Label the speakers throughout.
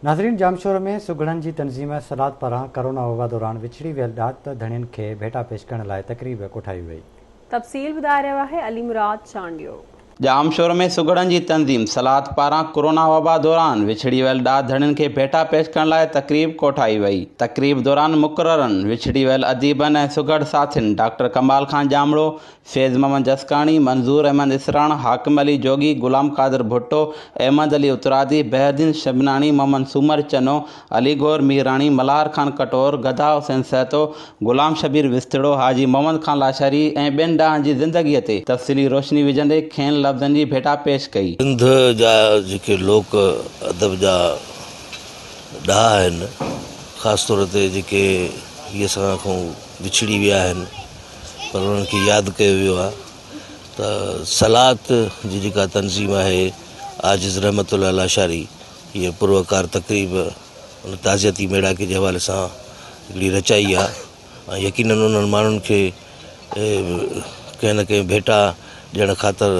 Speaker 1: ناظرين ڄامشورو ۾ سگهڙن جي تنظيم سلات پاران ڪرونا وبا دوران وڇڙي ويل ڏات ڌڻين کي ڀيٽا پيش ڪرڻ لاء تقريب ڪوٺائي وئي.
Speaker 2: تفصيل ٻڌائي رهيو آهي علي مراد چانڊيو.
Speaker 3: ڄامشورو ۾ سگهڙن جي تنظيم سلات پاران ڪرونا وبا دوران وڇڙي ويل ڏات ڌڻين کي ڀيٽا پيش ڪرڻ لاء تقريب ڪوٺائي وئي. تقريب دوران مقررن وڇڙي ويل اديبن ۽ سگهڙ ساٿين ڊاڪٽر ڪمال خان ڄامڙو، فيض محمد جسڪاڻي، منظور احمد اسراڻ، حاڪم علي جوڳي، غلام قادر ڀٽو، احمد علي اترادي، بحرالدين شبناڻي، محمد سومر چنو، علي گوهر ميراڻي، ملهار خان ڪٽوهر، گدا حسين سهتو، غلام شبير وستڙو، حاجي محمد خان لاشاري ۽ ٻين ڏاهن جي زندگيء تي تفصيلي روشني وجهندي کين لفظن جي ڀيٽا پيش ڪئي.
Speaker 4: سنڌ جا جيڪي لوڪ ادب جا ڏاها آهن، خاص طور تي جيڪي هي اسان کان وڇڙي ويا آهن، پر انهن کي ياد ڪيو ويو آهي ته صلات جي جيڪا تنظيم آهي عاجز رحمت الله لاشاري هيء پروقار تقريب ان تعزيتي ميڙاڪي جي حوالي سان هڪڙي رچائي آهي ۽ يقينن انهن ماڻهن کي ڪنهن نه ڪنهن ڀيٽا ڏيڻ خاطر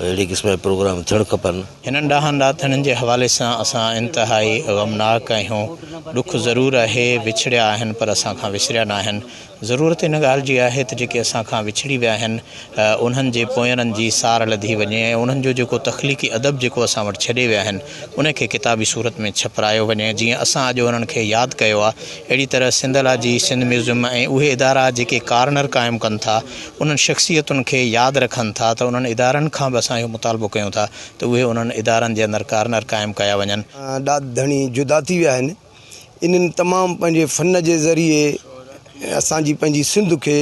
Speaker 4: اهڙي قسم جا پروگرام ٿيڻ کپن.
Speaker 5: هنن ڏاهن ڏاتڻين جي حوالي سان اسان انتهائي غمناڪ آهيون. ڏک ضرور آهي، وڇڙيا آهن پر اسان کان وسريا ناهن. ضرورت ان ڳالهه جي آهي ته جيڪي اسان کان وڇڙي ويا آهن، انهن جي پوئينرن جي سار لڌي وڃي ۽ انهن جو جيڪو تخليقي ادب جيڪو اسان وٽ ڇڏي ويا آهن، ان کي ڪتابي صورت ۾ ڇپرايو وڃي. جيئن اسان اڄ انهن کي ياد ڪيو آهي، اهڙي طرح سنڌالاجي، سنڌ ميوزيم ۽ اهي ادارا جيڪي ڪارنر قائم ڪن ٿا، انهن شخصيتن کي ياد رکن ٿا ته انهن ادارن کان به اسان اهو مطالبو ڪيون ٿا ته اهي انهن ادارن جي اندر ڪارنر قائم ڪيا وڃن.
Speaker 6: ڏات ڌڻي جدا ٿي ويا آهن. انهن تمام پنهنجي فن جي ذريعي اسان جي پنهنجي سنڌ کي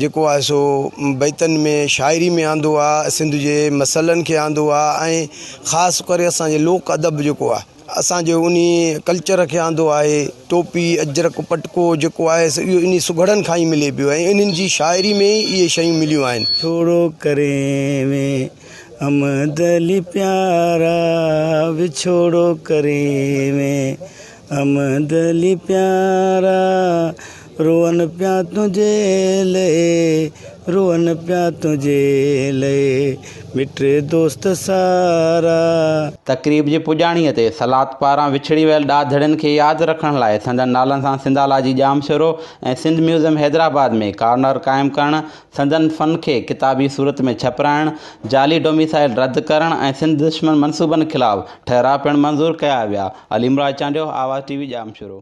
Speaker 6: جيڪو آهي سو بيتن ۾ شاعري ۾ آندو آهي، سنڌ جي مسئلن کي آندو آهي ۽ خاص ڪري اسان جي لوڪ ادب جيڪو آهي اسان جي انهي ڪلچر کي آندو آهي. ٽوپي، اجرڪ، پٽڪو جيڪو آهي سو اهو انهي سگهڙن کان ئي ملي پيو ۽ انهن جي شاعري ۾ ئي اهي شيون مليون آهن.
Speaker 7: ڇوڙو ڪرين وين احمد علي پيارا وڇوڙو ڪرين وين احمد علي پيارا روئن پيا تنهنجي لئي روئن پيا تنهنجي لئي مٽ دوست سارا.
Speaker 3: تقريب جي پڄاڻيء تي سلات پاران وڇڙي ويل ڏاڌڙين کي ياد رکڻ لاء سندن نالن سان سنڌالاجي ڄامشورو ۽ سنڌ ميوزيم حيدرآباد ۾ ڪارنر قائم ڪرڻ، سندن فن کي ڪتابي صورت ۾ ڇپرائڻ، جعلي ڊوميسائيل رد ڪرڻ ۽ سنڌ دشمن منصوبن خلاف ٺهراء پڻ منظور ڪيا ويا. Ali Murad Chandio, Awaz T V Jamshoro.